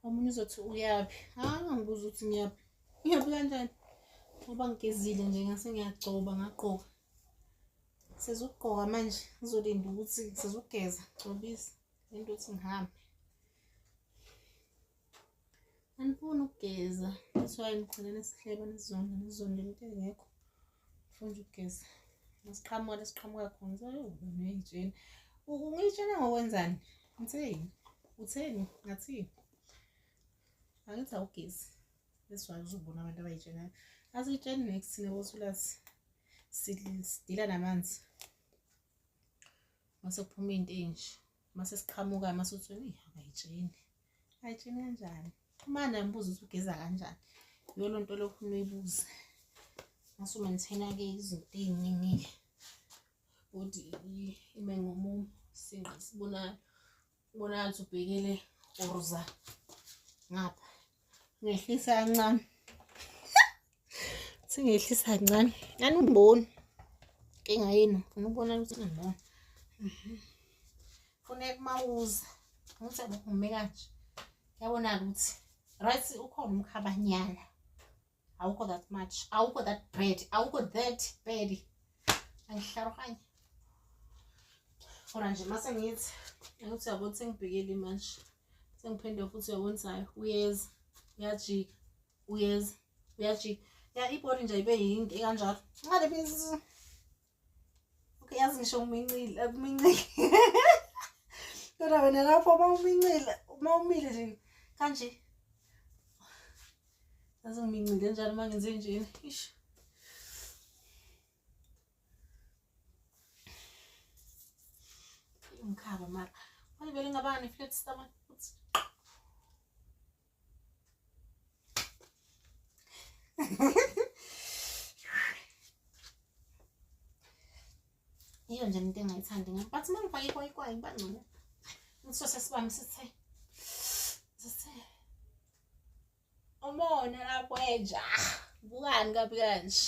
Omunye uzothi uyaphi? Hayi, angibuza ukuthi ngiyaphi. Ngiyaphi kanjani? Ngoba ngigezile nje ngase ngiyagcoba ngagqoka. Sezugqoka manje ngizolinda ukuthi sezugeza, gcobisa into ukuthi ngihambe. Anifuni ukugeza. That's why nigcina nesihleba nisizonda nisizonda into engekho. Ngifuna nje ukugeza. Masiqhamuka lesiqhamuka khona ngizoyobona uyayitshena. Ungiyitshena ngokwenzani? Ngitheni? Utheni? Ngathini? Angithi awugezi. That's why uzobona abantu abayitshenayo. Asiyitsheni next thina bothulazi. Sidila namanzi. Mase kuphuma into enje. Mase siqhamuka mase uthi abayitsheni. Ayitsheni kanjani? Xhumana ngibuza ukuthi ugeza kanjani. Yiyo loo nto lokhu uyibuze. Mase umaintaina-ke izinto ey'ningi-ke. Body ime ngomumo, isinqa sibonakala. Ubonakala ukuthi ubhekele uruza ngapha. Ngehlisa kancane. Singehlisa kancane. Aningiboni. Inkinga yenu, ngifuna ukubona ukuthi ningibona. Funeka uma uza, ngithi yabo ngime kanje. Kuyabonakala ukuthi right ukhona umkhabanyana. Awukho that much, awukho that bread, awukho that bad. Angihlaruhanye. Kodwa nje mase ngithi ukuthi yabo sengibhekele manje. Sengiphinde futhi uyabona ukuthi hayi uyeza, uyajika, uyeza, uyajika. Ya ibody nje ibe yinto ekanjalo. Ngale bese Okay, yazi ngisho umincile, akumincile. Kodwa wena lapho uma umincile, uma umile nje kanje. Yazi ngimincile njalo uma ngenze njena. Ish. Umkhaba mara. Manje vele ngabanga ne-flat stomach futhi. Iyo nje into engayithandi ngami. But uma ngifake ikwayi ngiba ngcono. Ngisose sibami sithe. Sithe. Umona lapho enja. Bukani kabi kanje.